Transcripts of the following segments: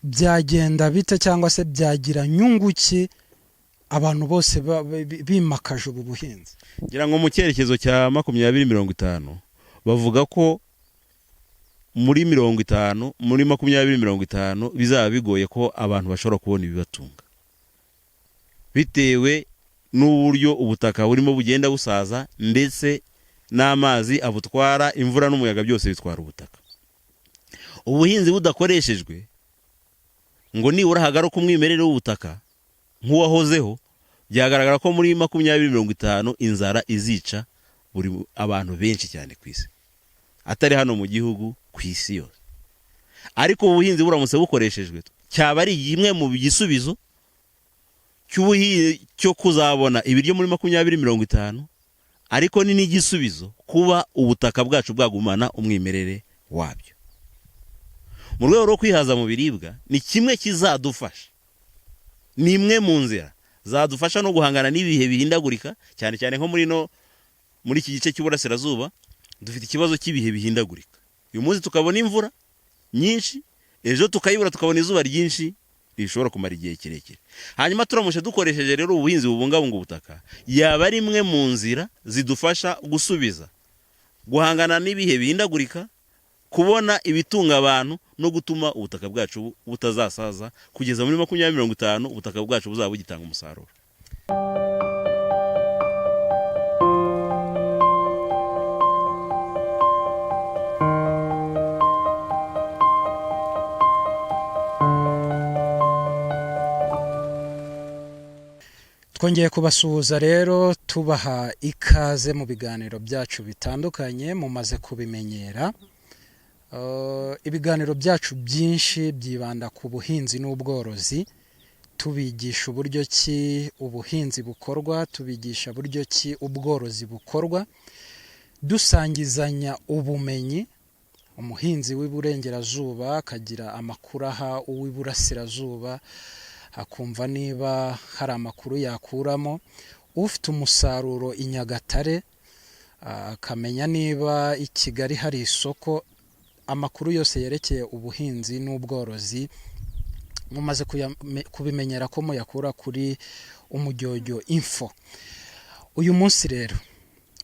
Byagenda bite cyangwa se byagira nyungu ki abantu bose bimakaje ubu buhinzi? Ngira ngo mu cyerekezo cya 2050, bavuga ko muri 50, muri 2050 bizaba bigoye ko abantu bashobora kubona ibibatunga, bitewe n'uburyo ubutaka burimo bugenda busaza, ndetse n'amazi abutwara, imvura n'umuyaga byose bitwara ubutaka. Ubuhinzi budakoreshejwe ngo nibura hagaruke umwimerere w'ubutaka nk'uwahozeho, byagaragara ko muri 2050 inzara izica buri abantu benshi cyane ku isi, atari hano mu gihugu, ku isi yose. Ariko ubuhinzi buramutse bukoreshejwe, cyaba ari kimwe mu gisubizo cyo kuzabona ibiryo muri 2050, ariko ni n'igisubizo kuba ubutaka bwacu bwagumana umwimerere wabyo. Mu rwego rwo kwihaza mu biribwa, ni kimwe kizadufasha, ni imwe mu nzira zadufasha no guhangana n'ibihe bihindagurika, cyane cyane nko muri iki gice cy'uburasirazuba dufite ikibazo cy'ibihe bihindagurika. Uyu munsi tukabona imvura nyinshi, ejo tukayibura, tukabona izuba ryinshi rishobora kumara igihe kirekire. Hanyuma turamutse dukoresheje rero ubuhinzi bubungabunga ubutaka, yaba ari imwe mu nzira zidufasha gusubiza, guhangana n'ibihe bihindagurika, kubona ibitunga abantu no gutuma ubutaka bwacu butazasaza kugeza muri 2050 ubutaka bwacu buzaba bugitanga umusaruro. Twongeye kubasuhuza rero, tubaha ikaze mu biganiro byacu bitandukanye mumaze kubimenyera. Ibiganiro byacu byinshi byibanda ku buhinzi n'ubworozi, tubigisha uburyo ki ubuhinzi bukorwa, tubigisha uburyo ki ubworozi bukorwa, dusangizanya ubumenyi. Umuhinzi w'iburengerazuba akagira amakuru aha uw'iburasirazuba, akumva niba hari amakuru yakuramo. Ufite umusaruro i Nyagatare akamenya niba i Kigali hari isoko. Amakuru yose yerekeye ubuhinzi n'ubworozi mumaze kubimenyera ko muyakura kuri Umujyojyo Info. Uyu munsi rero,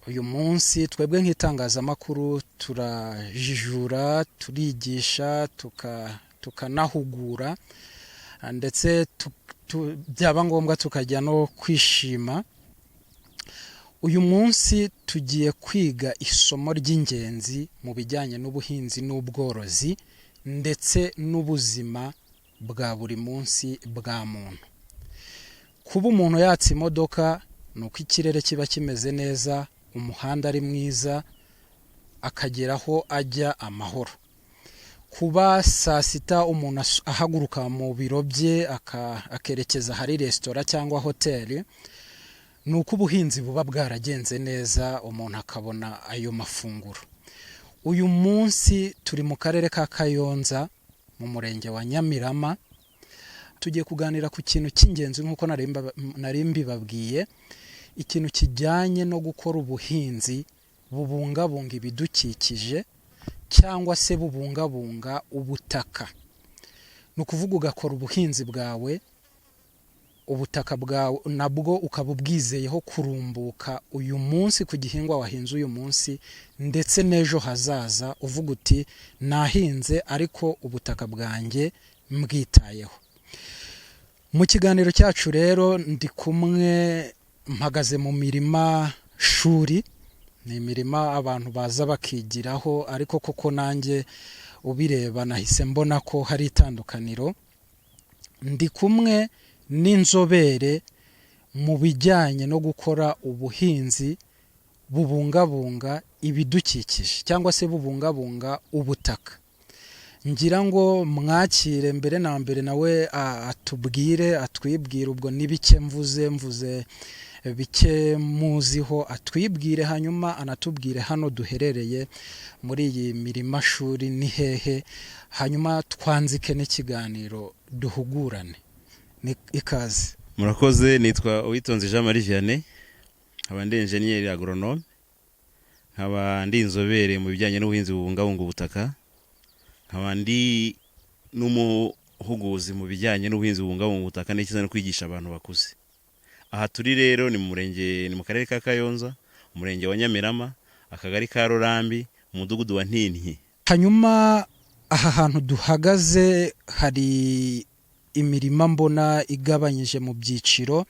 uyu munsi twebwe nk'itangazamakuru turajijura, turigisha, tukanahugura, ndetse byaba ngombwa tukajya no kwishima. Uyu munsi tugiye kwiga isomo ry'ingenzi mu bijyanye n'ubuhinzi n'ubworozi ndetse n'ubuzima bwa buri munsi bwa muntu. Kuba umuntu yatsa imodoka ni uko ikirere kiba kimeze neza, umuhanda ari mwiza, akagera aho ajya amahoro. Kuba saa sita umuntu ahaguruka mu biro bye akerekeza ahari resitora cyangwa hoteli, ni uko ubuhinzi buba bwaragenze neza, umuntu akabona ayo mafunguro. Uyu munsi turi mu karere ka Kayonza, mu murenge wa Nyamirama. Tugiye kuganira ku kintu cy'ingenzi nk'uko nari mbibabwiye, ikintu kijyanye no gukora ubuhinzi bubungabunga ibidukikije cyangwa se bubungabunga ubutaka. Ni ukuvuga ugakora ubuhinzi bwawe, ubutaka bwawe nabwo ukaba ubwizeyeho kurumbuka uyu munsi ku gihingwa wahinze uyu munsi, ndetse n'ejo hazaza uvuga uti nahinze ariko ubutaka bwanjye mbwitayeho. Mu kiganiro cyacu rero ndi kumwe, mpagaze mu mirima shuri, ni imirima abantu baza bakigiraho, ariko koko nanjye ubireba nahise mbona ko hari itandukaniro. Ndi kumwe n'inzobere mu bijyanye no gukora ubuhinzi bubungabunga ibidukikije cyangwa se bubungabunga ubutaka. Ngira ngo mwakire mbere na mbere nawe atubwire, atwibwire. Ubwo ni bike mvuze bike muziho, atwibwire, hanyuma anatubwire hano duherereye muri iyi mirima shuri ni hehe, hanyuma twanzike n'ikiganiro duhugurane. Ni ikaze. Murakoze. Nitwa Uwitonze Jean Marie Vianney, nkaba ndi enjeniyeri agronome, nkaba ndi inzobere mu bijyanye n'ubuhinzi bubungabunga ubutaka, nkaba ndi n'umuhuguzi mu bijyanye n'ubuhinzi bubungabunga ubutaka ndetse no kwigisha abantu bakuze. Aha turi rero ni mu murenge, ni mu karere ka Kayonza, umurenge wa Nyamirama, akagari ka Rurambi, umudugudu wa Ntinti. Hanyuma aha hantu duhagaze hari imirima mbona igabanyije mu byiciro,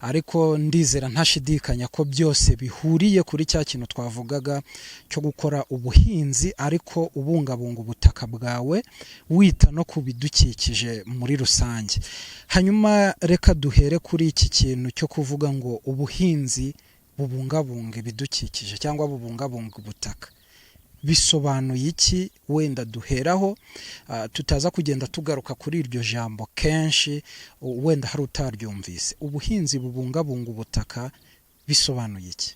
ariko ndizera ntashidikanya ko byose bihuriye kuri cya kintu twavugaga cyo gukora ubuhinzi ariko ubungabunga ubutaka bwawe, wita no ku bidukikije muri rusange. Hanyuma reka duhere kuri iki kintu cyo kuvuga ngo ubuhinzi bubungabunga ibidukikije cyangwa bubungabunga ubutaka bisobanuye iki? Wenda duheraho, tutaza kugenda tugaruka kuri iryo jambo kenshi, wenda hari utaryumvise. Ubuhinzi bubungabunga ubutaka bisobanuye iki?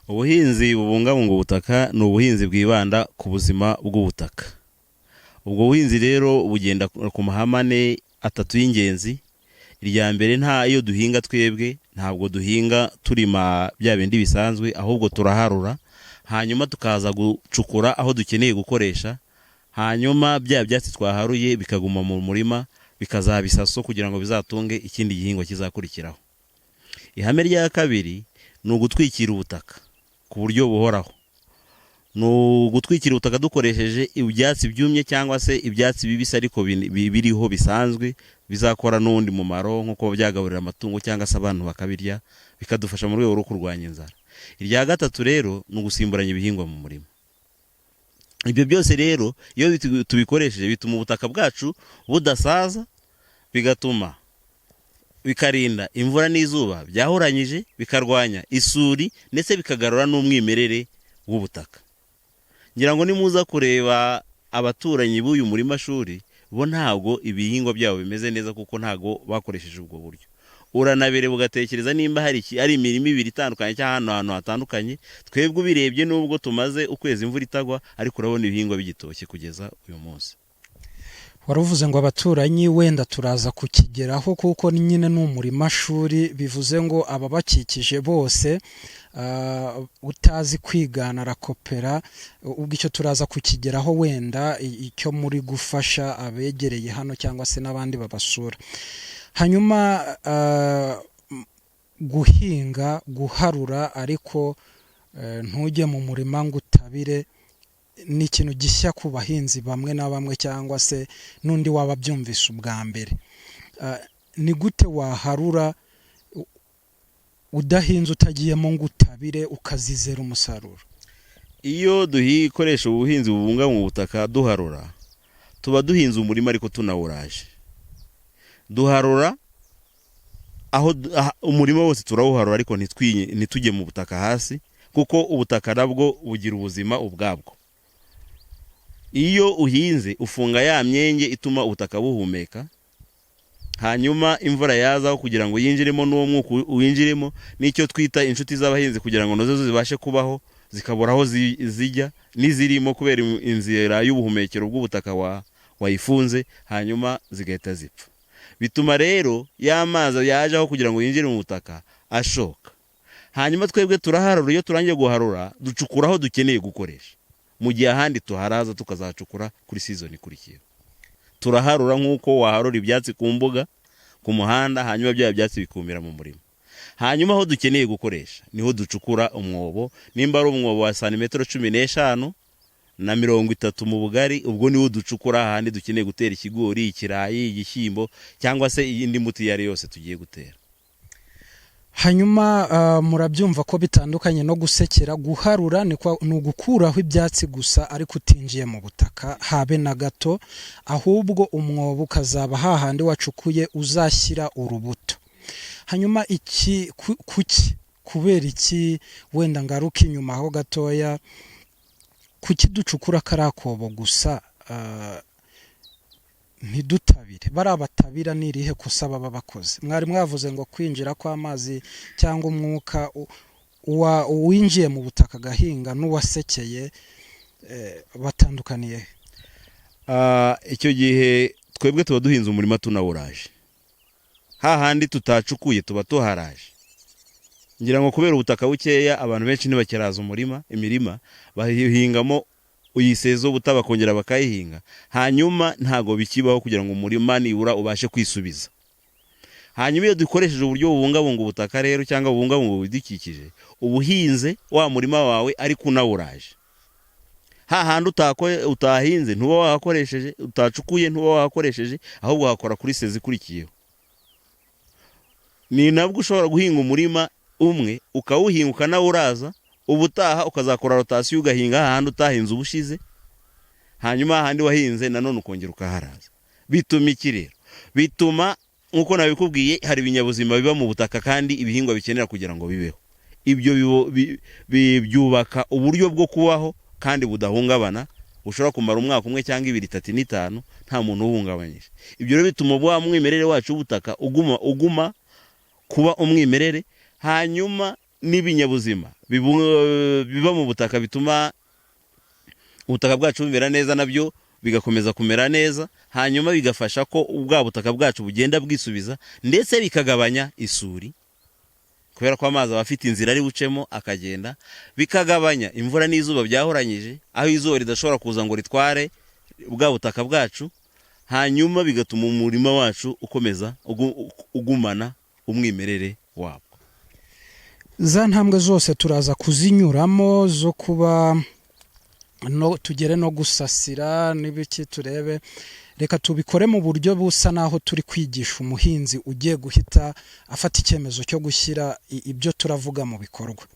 Ubuhinzi bubungabunga ubutaka ni ubuhinzi bwibanda ku buzima bw'ubutaka. Ubwo buhinzi rero bugenda ku mahame atatu y'ingenzi. Irya mbere, nta iyo duhinga twebwe ntabwo duhinga turima bya bindi bisanzwe, ahubwo turaharura, hanyuma tukaza gucukura aho dukeneye gukoresha, hanyuma bya byatsi twaharuye bikaguma mu murima, bikazaba isaso kugira ngo bizatunge ikindi gihingwa kizakurikiraho. Ihame rya kabiri ni ugutwikira ubutaka ku buryo buhoraho. Ni ugutwikira ubutaka dukoresheje ibyatsi byumye cyangwa se ibyatsi bibisi ariko biriho bisanzwe, bizakora n'uwundi mumaro nko kuba byagaburira amatungo cyangwa se abantu bakabirya, bikadufasha mu rwego rwo kurwanya inzara. Irya gatatu rero ni ugusimburanya ibihingwa mu murima. Ibyo byose rero iyo tubikoresheje bituma ubutaka bwacu budasaza, bigatuma bikarinda imvura n'izuba byahuranyije, bikarwanya isuri, ndetse bikagarura n'umwimerere w'ubutaka. Ngira ngo nimuza kureba abaturanyi b'uyu murima shuri, bo ntabwo ibihingwa byabo bimeze neza kuko ntabwo bakoresheje ubwo buryo. Uranabireba ugatekereza nimba hari ari imirima ibiri itandukanye cyangwa ahantu hantu hatandukanye. Twebwe ubirebye, nubwo tumaze ukwezi imvura itagwa, ariko urabona ibihingwa bigitoshye kugeza uyu munsi. Wari uvuze ngo abaturanyi, wenda turaza kukigeraho kuko nyine ni umurima shuri, bivuze ngo ababakikije bose, utazi kwigana arakopera. Ubwo icyo turaza kukigeraho, wenda icyo muri gufasha abegereye hano cyangwa se n'abandi babasura. Hanyuma guhinga, guharura ariko ntujye mu murima ngo utabire, ni ikintu gishya ku bahinzi bamwe na bamwe cyangwa se n'undi waba abyumvise ubwa mbere. Ni gute waharura udahinze, utagiyemo ngo utabire, ukazizera umusaruro? Iyo dukoresha ubuhinzi bubungabunga ubutaka duharura, tuba duhinze umurima ariko tunawuraje. Duharura aho umurima wose turawuharura, ariko ntitujye mu butaka hasi, kuko ubutaka nabwo bugira ubuzima ubwabwo. Iyo uhinze ufunga ya myenge ituma ubutaka buhumeka, hanyuma imvura yazaho kugira ngo yinjiremo n'uwo mwuka winjiremo, n'icyo twita inshuti z'abahinzi, kugira ngo nazo zibashe kubaho, zikabura aho zijya n'izirimo kubera inzira y'ubuhumekero bw'ubutaka wayifunze, hanyuma zigahita zipfa. Bituma rero ya mazi yaje aho kugira ngo yinjire mu butaka ashoka. Hanyuma twebwe turaharura, iyo turangiye guharura ducukura aho dukeneye gukoresha, mu gihe ahandi tuharaza tukazacukura kuri season ikurikiyeho. Turaharura nk'uko waharura ibyatsi ku mbuga, ku muhanda, hanyuma bya byatsi bikumira mu murima. Hanyuma aho dukeneye gukoresha niho ducukura umwobo. Nimba ari umwobo wa santimetero 15 na 30 mu bugari, ubwo niwo ducukura ahandi dukeneye gutera ikigori, ikirayi, igishyimbo cyangwa se iyindi mbuto iyo ari yose tugiye gutera. Hanyuma murabyumva ko bitandukanye no gusekera. Guharura ni ugukuraho ibyatsi gusa ariko utinjiye mu butaka habe na gato, ahubwo umwobo ukazaba hahandi wacukuye uzashyira urubuto. Hanyuma iki kuki, kubera iki? Wenda ngaruka inyuma aho gatoya, kuki ducukura kariya kobo gusa ntidutabire? Bariya batabira ni irihe kosa baba bakoze? Mwari mwavuze ngo kwinjira kw'amazi cyangwa umwuka, uwinjiye mu butaka agahinga n'uwasekeye batandukaniye he? Icyo gihe twebwe tuba duhinze umurima tunawuraje, hahandi tutacukuye tuba tuharaje. Ngira ngo kubera ubutaka bukeya, abantu benshi ntibakiraza umurima, imirima bahingamo. Uyiseza ubutaha bakongera bakayihinga. Hanyuma ntabwo bikibaho kugira ngo umurima nibura ubashe kwisubiza. Hanyuma iyo dukoresheje uburyo bubungabunga ubutaka rero, cyangwa bubungabunga ibidukikije, ubuhinze wa murima wawe ariko unawuraje. Hahandi utahinze ntuba wahakoresheje, utacukuye ntuba wahakoresheje, ahubwo wahakora kuri sezi ikurikiyeho. Ni nabwo ushobora guhinga umurima umwe, ukawuhinga, ukanawuraza, ubutaha ukazakora rotation, ugahinga hahandi utahinze ubushize, hanyuma hahandi wahinze nanone ukongera ukaharaza. Bituma iki rero? Bituma, nk'uko nabikubwiye, hari ibinyabuzima biba mu butaka kandi ibihingwa bikenera kugira ngo bibeho. Ibyo byubaka uburyo bwo kubaho kandi budahungabana, bushobora kumara umwaka umwe cyangwa 2, 3 n'5 nta muntu uwuhungabanyije. Ibyo rero bituma wa mwimerere wacu w'ubutaka uguma kuba umwimerere. Hanyuma n'ibinyabuzima biba mu butaka bituma ubutaka bwacu bumera neza, nabyo bigakomeza kumera neza. Hanyuma bigafasha ko bwa butaka bwacu bugenda bwisubiza, ndetse bikagabanya isuri kubera ko amazi aba afite inzira ari bucemo akagenda. Bikagabanya imvura n'izuba byahoranyije, aho izuba ridashobora kuza ngo ritware bwa butaka bwacu. Hanyuma bigatuma umurima wacu ukomeza ugumana umwimerere wabwo. Za ntambwe zose turaza kuzinyuramo zo kuba no tugere no gusasira n'ibiki turebe. Reka tubikore mu buryo busa naho turi kwigisha umuhinzi ugiye guhita afata icyemezo cyo gushyira ibyo turavuga mu bikorwa.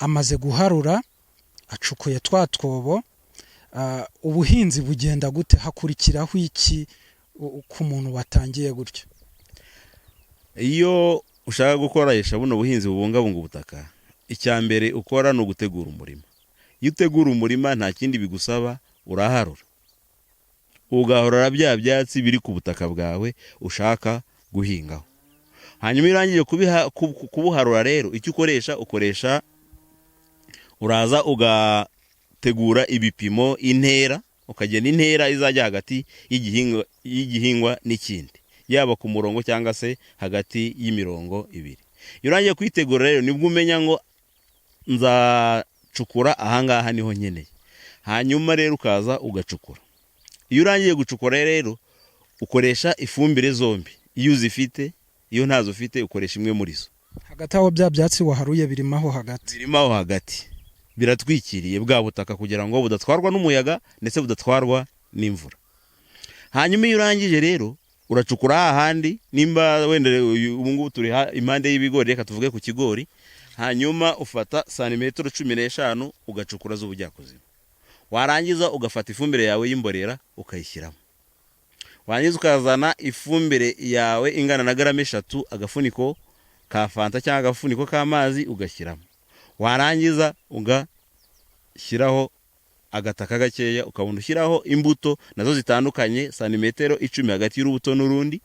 Amaze guharura, acukuye twa twobo, ubuhinzi bugenda gute? Hakurikiraho iki ku muntu watangiye gutyo? Iyo ushaka gukoresha buno buhinzi bubungabunga ubutaka, icya mbere ukora ni ugutegura umurima. Iyo utegura umurima, nta kindi bigusaba, uraharura, ugahorora bya byatsi biri ku butaka bwawe ushaka guhingaho. Hanyuma iyo urangije kubuharura rero, icyo ukoresha, uraza ugategura ibipimo, intera, ukagena intera izajya hagati y'igihingwa n'ikindi, yaba ku murongo cyangwa se hagati y'imirongo ibiri. Iyo urangiye kuyitegura rero, nibwo umenya ngo nzacukura ahangaha niho nkeneye. Hanyuma rero ukaza ugacukura. Iyo urangiye gucukura rero, ukoresha ifumbire zombi iyo uzifite. Iyo ntazo ufite, ukoresha imwe muri zo. Hagati aho, bya byatsi waharuye birimo aho hagati? Birimo aho hagati, biratwikiriye bwa butaka kugira ngo budatwarwa n'umuyaga ndetse budatwarwa n'imvura. Hanyuma iyo urangije rero, uracukura hahandi. Nimba wenda ubu ngubu turi impande y'ibigori, reka tuvuge ku kigori. Hanyuma ufata santimetero 15 ugacukura z'ubujyakuzimu. Warangiza ugafata ifumbire yawe y'imborera ukayishyiramo. Warangiza ukazana ifumbire yawe ingana na garama 3, agafuniko ka fanta cyangwa agafuniko k'amazi, ugashyiramo. Warangiza ugashyiraho agataka gakeya, ukabona ushyiraho imbuto nazo zitandukanye, santimetero 10 hagati y'urubuto n'urundi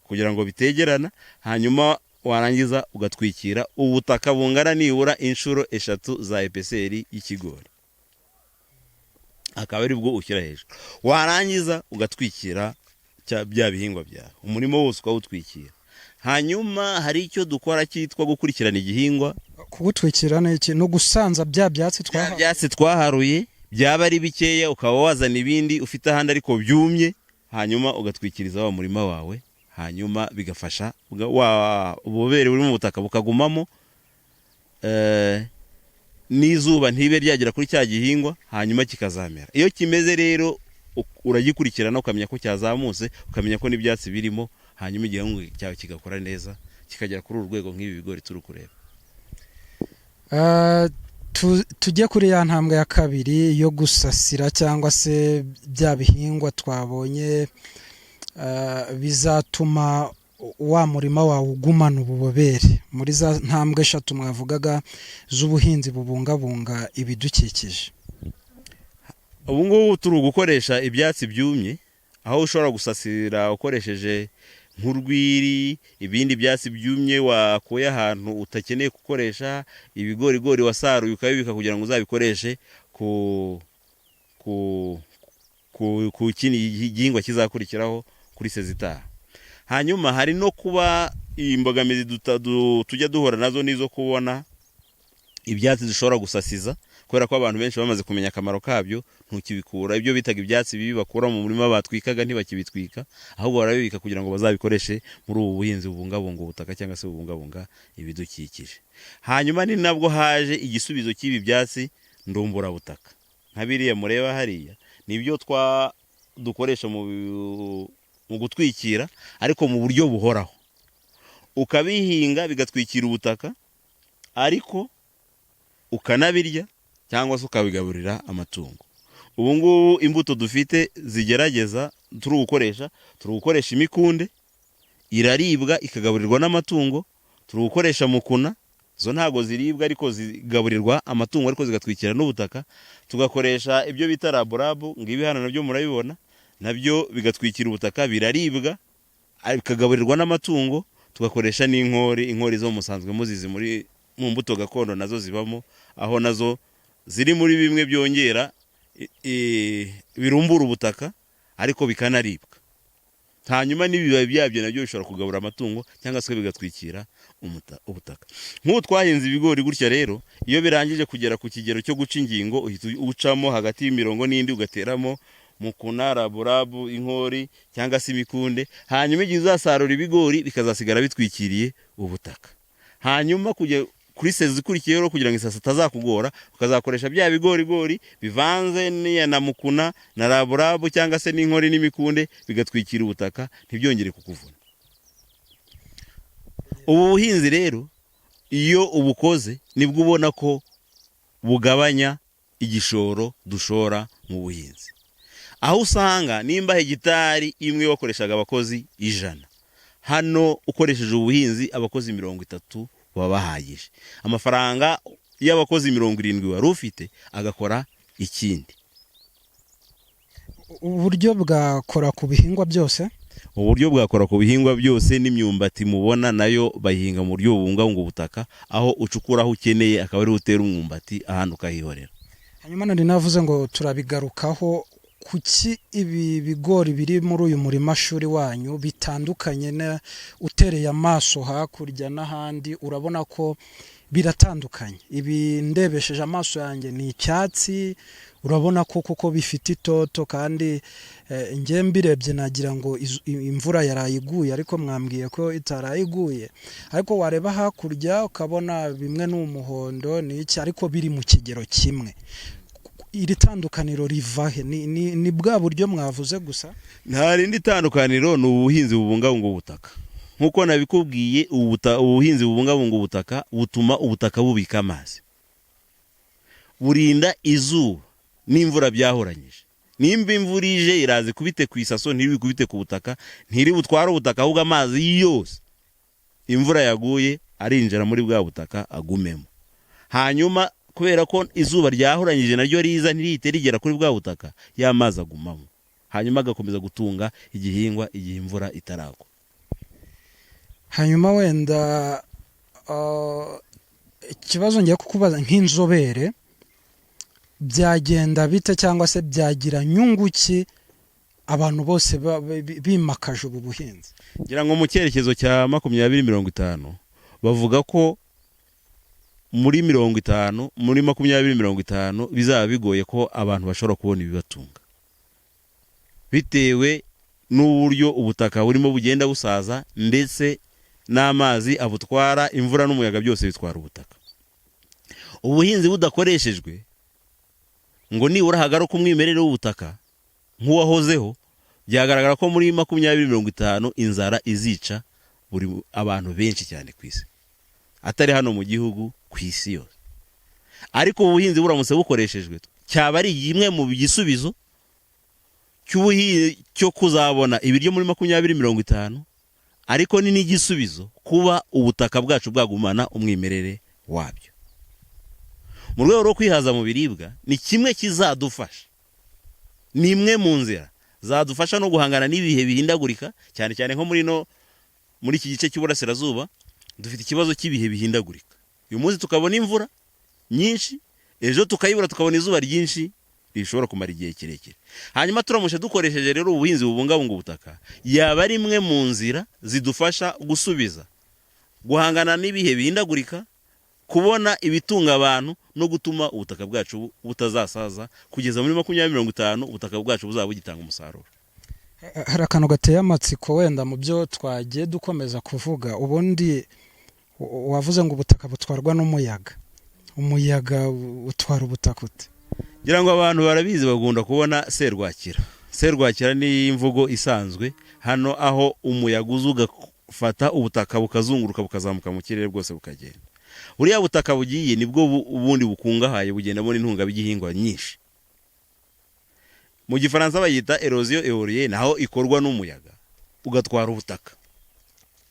kugira ngo bitegerana. Hanyuma warangiza ugatwikira ubutaka bungana nibura inshuro 3 za épaisseur y'ikigori, akaba ari bwo ushyira hejuru. Warangiza ugatwikira bya bihingwa byawe, umurima wose ukawutwikira. Hanyuma hari icyo dukora cyitwa gukurikirana igihingwa. Kuwutwikira ni iki? Ni ugusanza bya byatsi Bya twahawe? byatsi twaharuye. Byaba ari bikeya, ukaba wazana ibindi ufite ahandi ariko byumye, hanyuma ugatwikiriza wa murima wawe. Hanyuma bigafasha wa ububobere buri mu butaka bukagumamo, n'izuba ntibe ryagera kuri cya gihingwa, hanyuma kikazamera. Iyo kimeze rero, uragikurikirana, ukamenya ko cyazamutse, ukamenya ko n'ibyatsi birimo, hanyuma igihingwa cyawe kigakora neza, kikagera kuri uru rwego nk'ibi bigori turi kureba. Tujye kuri ya ntambwe ya kabiri yo gusasira, cyangwa se bya bihingwa twabonye bizatuma wa murima wawe ugumana ububobere, muri za ntambwe eshatu mwavugaga z'ubuhinzi bubungabunga ibidukikije. Ubu ngubu turi gukoresha ibyatsi byumye, aho ushobora gusasira ukoresheje nk'urwiri, ibindi byatsi byumye wakuye ahantu utakeneye gukoresha, ibigorigori wasaruye ukabibika kugira ngo uzabikoreshe ku kindi gihingwa kizakurikiraho kuri sezitaha. Hanyuma hari no kuba imbogamizi tujya duhura nazo n'izo kubona ibyatsi dushobora gusasiza. Kubera ko abantu benshi bamaze kumenya akamaro kabyo, ntukibikura. Ibyo bitaga ibyatsi bibi bakura mu murima batwikaga, ntibakibitwika, ahubwo barabibika kugira ngo bazabikoreshe muri ubu buhinzi bubungabunga ubutaka cyangwa se bubungabunga ibidukikije. Hanyuma ni nabwo haje igisubizo cy'ibi byatsi ndumburabutaka, nka biriya mureba hariya, nibyo twa dukoresha mu gutwikira, ariko mu buryo buhoraho. Ukabihinga bigatwikira ubutaka, ariko ukanabirya cyangwa se ukabigaburira amatungo. Ubu ngubu imbuto dufite zigerageza turi gukoresha imikunde, iraribwa ikagaburirwa n'amatungo. Turi gukoresha mukuna, zo ntabwo ziribwa ariko zigaburirwa amatungo, ariko zigatwikira n'ubutaka. Tugakoresha ibyo bita raburabu, ngibi hano nabyo murabibona, nabyo bigatwikira ubutaka, biraribwa bikagaburirwa n'amatungo. Tugakoresha n'inkori. Inkori zo musanzwe muzizi mu mbuto gakondo, nazo zibamo, aho nazo ziri muri bimwe byongera birumbura ubutaka, ariko bikanaribwa. Hanyuma n'ibibabi byabyo nabyo bishobora kugabura amatungo cyangwa se bigatwikira ubutaka. Nk'ubu twahinze ibigori gutya rero, iyo birangije kugera ku kigero cyo guca ingingo, uhita ucamo hagati y'imirongo n'indi, ugateramo mukuna, raburabu, inkori cyangwa se imikunde. Hanyuma igihe uzasarura ibigori, bikazasigara bitwikiriye ubutaka. Hanyuma kujya kuri saison ikurikiyeho rero, kugira ngo isaso itazakugora, ukazakoresha bya bigorigori bivanze n'iya na mukuna na raburabu cyangwa se n'inkori n'imikunde, bigatwikira ubutaka, ntibyongere kukuvuna. Ubu buhinzi rero, iyo ubukoze, nibwo ubona ko bugabanya igishoro dushora mu buhinzi, aho usanga nimba hegitari imwe wakoreshaga abakozi 100, hano ukoresheje ubuhinzi abakozi 30 baba bahagije. Amafaranga y'abakozi 70 wari ufite agakora ikindi. Uburyo bwakora ku bihingwa byose? Uburyo bwakora ku bihingwa byose. N'imyumbati mubona nayo bayihinga mu buryo bubungabunga ubutaka, aho ucukura aho ukeneye akaba ariho utera umwumbati, ahandi ukahihorera. Hanyuma nari navuze ngo turabigarukaho. Kuki ibi bigori biri muri uyu murima shuri wanyu bitandukanye na utereye amaso hakurya n'ahandi? Urabona ko biratandukanye. Ibi ndebesheje amaso yanjye ni icyatsi, urabona ko kuko bifite itoto, kandi njye mbirebye nagira ngo imvura yaraye iguye, ariko mwambwiye ko itaraye iguye. Ariko wareba hakurya ukabona bimwe ni umuhondo, ni iki, ariko biri mu kigero kimwe. Iri tandukaniro riva he? Ni bwa buryo mwavuze gusa? Nta rindi tandukaniro, ni ubuhinzi bubungabunga ubutaka. Nk'uko nabikubwiye, ubuhinzi bubungabunga ubutaka butuma ubutaka bubika amazi, burinda izuba n'imvura byahoranyije. Nimba imvura ije, iraza ikubite ku isaso, ntibikubite ku butaka, ntiri butware ubutaka, ahubwo amazi yose imvura yaguye arinjira muri bwa butaka agumemo. Hanyuma kubera ko izuba ryahoranyije naryo riza ntirihite rigera kuri bwa butaka, ya mazi agumamo, hanyuma agakomeza gutunga igihingwa igihe imvura itaragwa. Hanyuma wenda ikibazo ngiye kukubaza nk'inzobere: byagenda bite cyangwa se byagira nyungu ki abantu bose bimakaje ubu buhinzi? Ngira ngo mu cyerekezo cya 2050, bavuga ko muri 50, muri 2050 bizaba bigoye ko abantu bashobora kubona ibibatunga, bitewe n'uburyo ubutaka burimo bugenda busaza, ndetse n'amazi abutwara, imvura n'umuyaga byose bitwara ubutaka. Ubuhinzi budakoreshejwe ngo nibura hagaruke umwimerere w'ubutaka nk'uwahozeho, byagaragara ko muri 2050 inzara izica buri abantu benshi cyane ku isi, atari hano mu gihugu, ku isi yose. Ariko ubuhinzi buramutse bukoreshejwe, cyaba ari kimwe mu gisubizo cyo kuzabona ibiryo muri 2050, ariko ni n'igisubizo kuba ubutaka bwacu bwagumana umwimerere wabyo. Mu rwego rwo kwihaza mu biribwa, ni kimwe kizadufasha, ni imwe mu nzira zadufasha no guhangana n'ibihe bihindagurika, cyane cyane nko muri iki gice cy'uburasirazuba dufite ikibazo cy'ibihe bihindagurika. Uyu munsi tukabona imvura nyinshi, ejo tukayibura, tukabona izuba ryinshi rishobora kumara igihe kirekire. Hanyuma turamutse dukoresheje rero ubuhinzi bubungabunga ubutaka, yaba ari imwe mu nzira zidufasha gusubiza, guhangana n'ibihe bihindagurika, kubona ibitunga abantu no no gutuma ubutaka bwacu butazasaza kugeza muri 2050, ubutaka bwacu buzaba bugitanga umusaruro. Hari akantu gateye amatsiko wenda mu byo twagiye dukomeza kuvuga. Ubundi wavuze ngo ubutaka butwarwa n'umuyaga. Umuyaga utwara ubutaka ute? Ngira ngo abantu barabizi, bakunda kubona serwakira. Serwakira ni imvugo isanzwe hano, aho umuyaga uza ugafata ubutaka, bukazunguruka, bukazamuka mu kirere bwose bukagenda. Buriya butaka bugiye nibwo ubundi bukungahaye, bugendamo n'intungabigihingwa nyinshi. Mu Gifaransa bayita érosion éolienne, naho ikorwa n'umuyaga ugatwara ubutaka,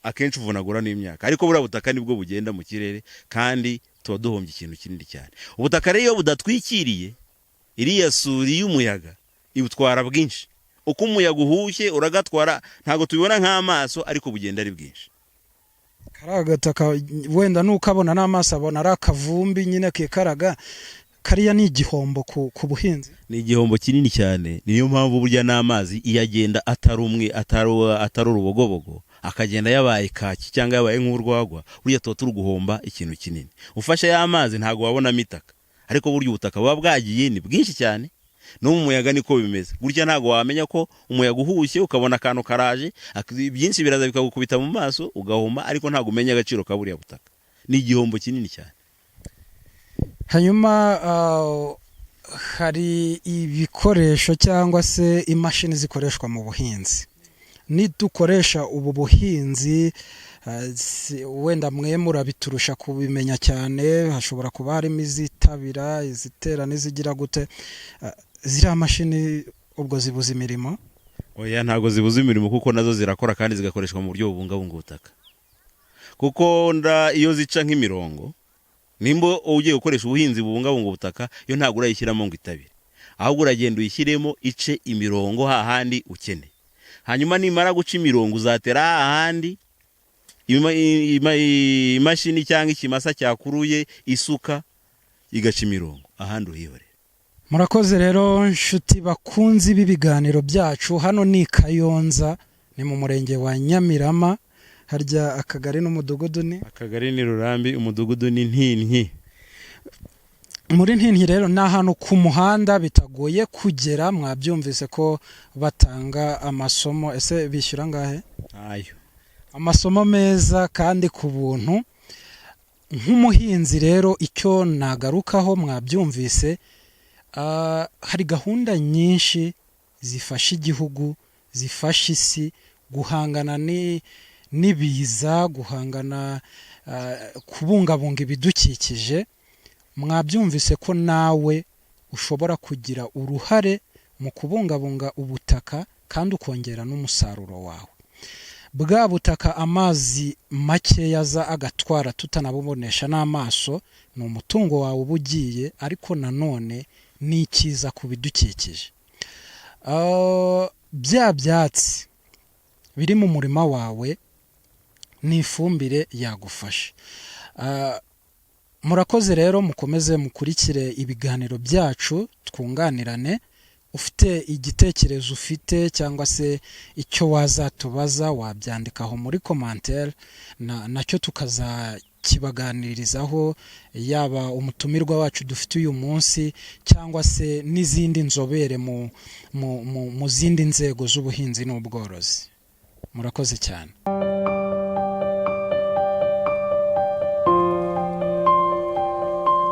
akenshi uvunagura n'imyaka. Ariko buriya butaka nibwo bugenda mu kirere, kandi tuba duhombye ikintu kinini cyane. Ubutaka rero iyo budatwikiriye, iriya suri y'umuyaga ibutwara bwinshi. Uko umuyaga uhushye uragatwara. Ntabwo tubibona nk'amaso, ariko bugenda ari bwinshi. Kariya gataka wenda nukabona n'amaso abona ari akavumbi nyine kikaraga. Kariya ni igihombo ku buhinzi. Ni igihombo kinini cyane. Niyo mpamvu burya n'amazi iyo agenda atari umwe, atari urubogobogo, akagenda yabaye kaki cyangwa yabaye nk'urwagwa, burya tuba turi guhomba ikintu kinini. Ufashe ya mazi ntabwo wabonamo itaka, ariko burya ubutaka buba bwagiye ni bwinshi cyane. No mu muyaga niko bimeze. Gutya ntabwo wamenya ko umuyaga uhushye, ukabona akantu karaje, byinshi biraza bikagukubita mu maso ugahuma, ariko ntabwo umenya agaciro ka buriya butaka. Ni igihombo kinini cyane. Hanyuma hari ibikoresho cyangwa se imashini zikoreshwa mu buhinzi. Nidukoresha ubu buhinzi, wenda mwe murabiturusha kubimenya cyane, hashobora kuba harimo izitabira, izitera n'izigira gute. Ziriya mashini ubwo zibuza imirimo? Oya, ntabwo zibuza imirimo, kuko nazo zirakora kandi zigakoreshwa mu buryo bubungabunga ubutaka. Kuko iyo zica nk'imirongo, nimba ugiye gukoresha ubuhinzi bubungabunga ubutaka, yo ntabwo urayishyiramo ngo itabire, ahubwo uragenda uyishyiremo ice imirongo hahandi ukeneye. Hanyuma nimara guca imirongo, uzatera hahandi imashini cyangwa ikimasa cyakuruye isuka igaca imirongo, ahandi uhihorera. Murakoze rero nshuti bakunzi b'ibiganiro byacu. Hano ni Kayonza, ni mu murenge wa Nyamirama. Harya akagari n'umudugudu ni? Akagari ni Rurambi, umudugudu ni Ntinki. Muri Ntinki rero ni ahantu ku muhanda bitagoye kugera. Mwabyumvise ko batanga amasomo. Ese bishyura angahe? Ntayo. Amasomo meza kandi ku buntu. Nk'umuhinzi rero icyo nagarukaho, mwabyumvise, hari gahunda nyinshi zifasha igihugu, zifasha isi guhangana n'ibiza, guhangana, kubungabunga ibidukikije. Mwabyumvise ko nawe ushobora kugira uruhare mu kubungabunga ubutaka kandi ukongera n'umusaruro wawe. Bwa butaka amazi makeya aza agatwara tutanabubonesha n'amaso, ni umutungo wawe uba ugiye, ariko nanone ni icyiza ku bidukikije. Bya byatsi biri mu murima wawe ni ifumbire yagufasha. Murakoze rero, mukomeze mukurikire ibiganiro byacu, twunganirane. Ufite igitekerezo ufite cyangwa se icyo wazatubaza, wabyandikaho muri commentaire, nacyo tukazakibaganirizaho, yaba umutumirwa wacu dufite uyu munsi cyangwa se n'izindi nzobere mu zindi nzego z'ubuhinzi n'ubworozi. Murakoze cyane.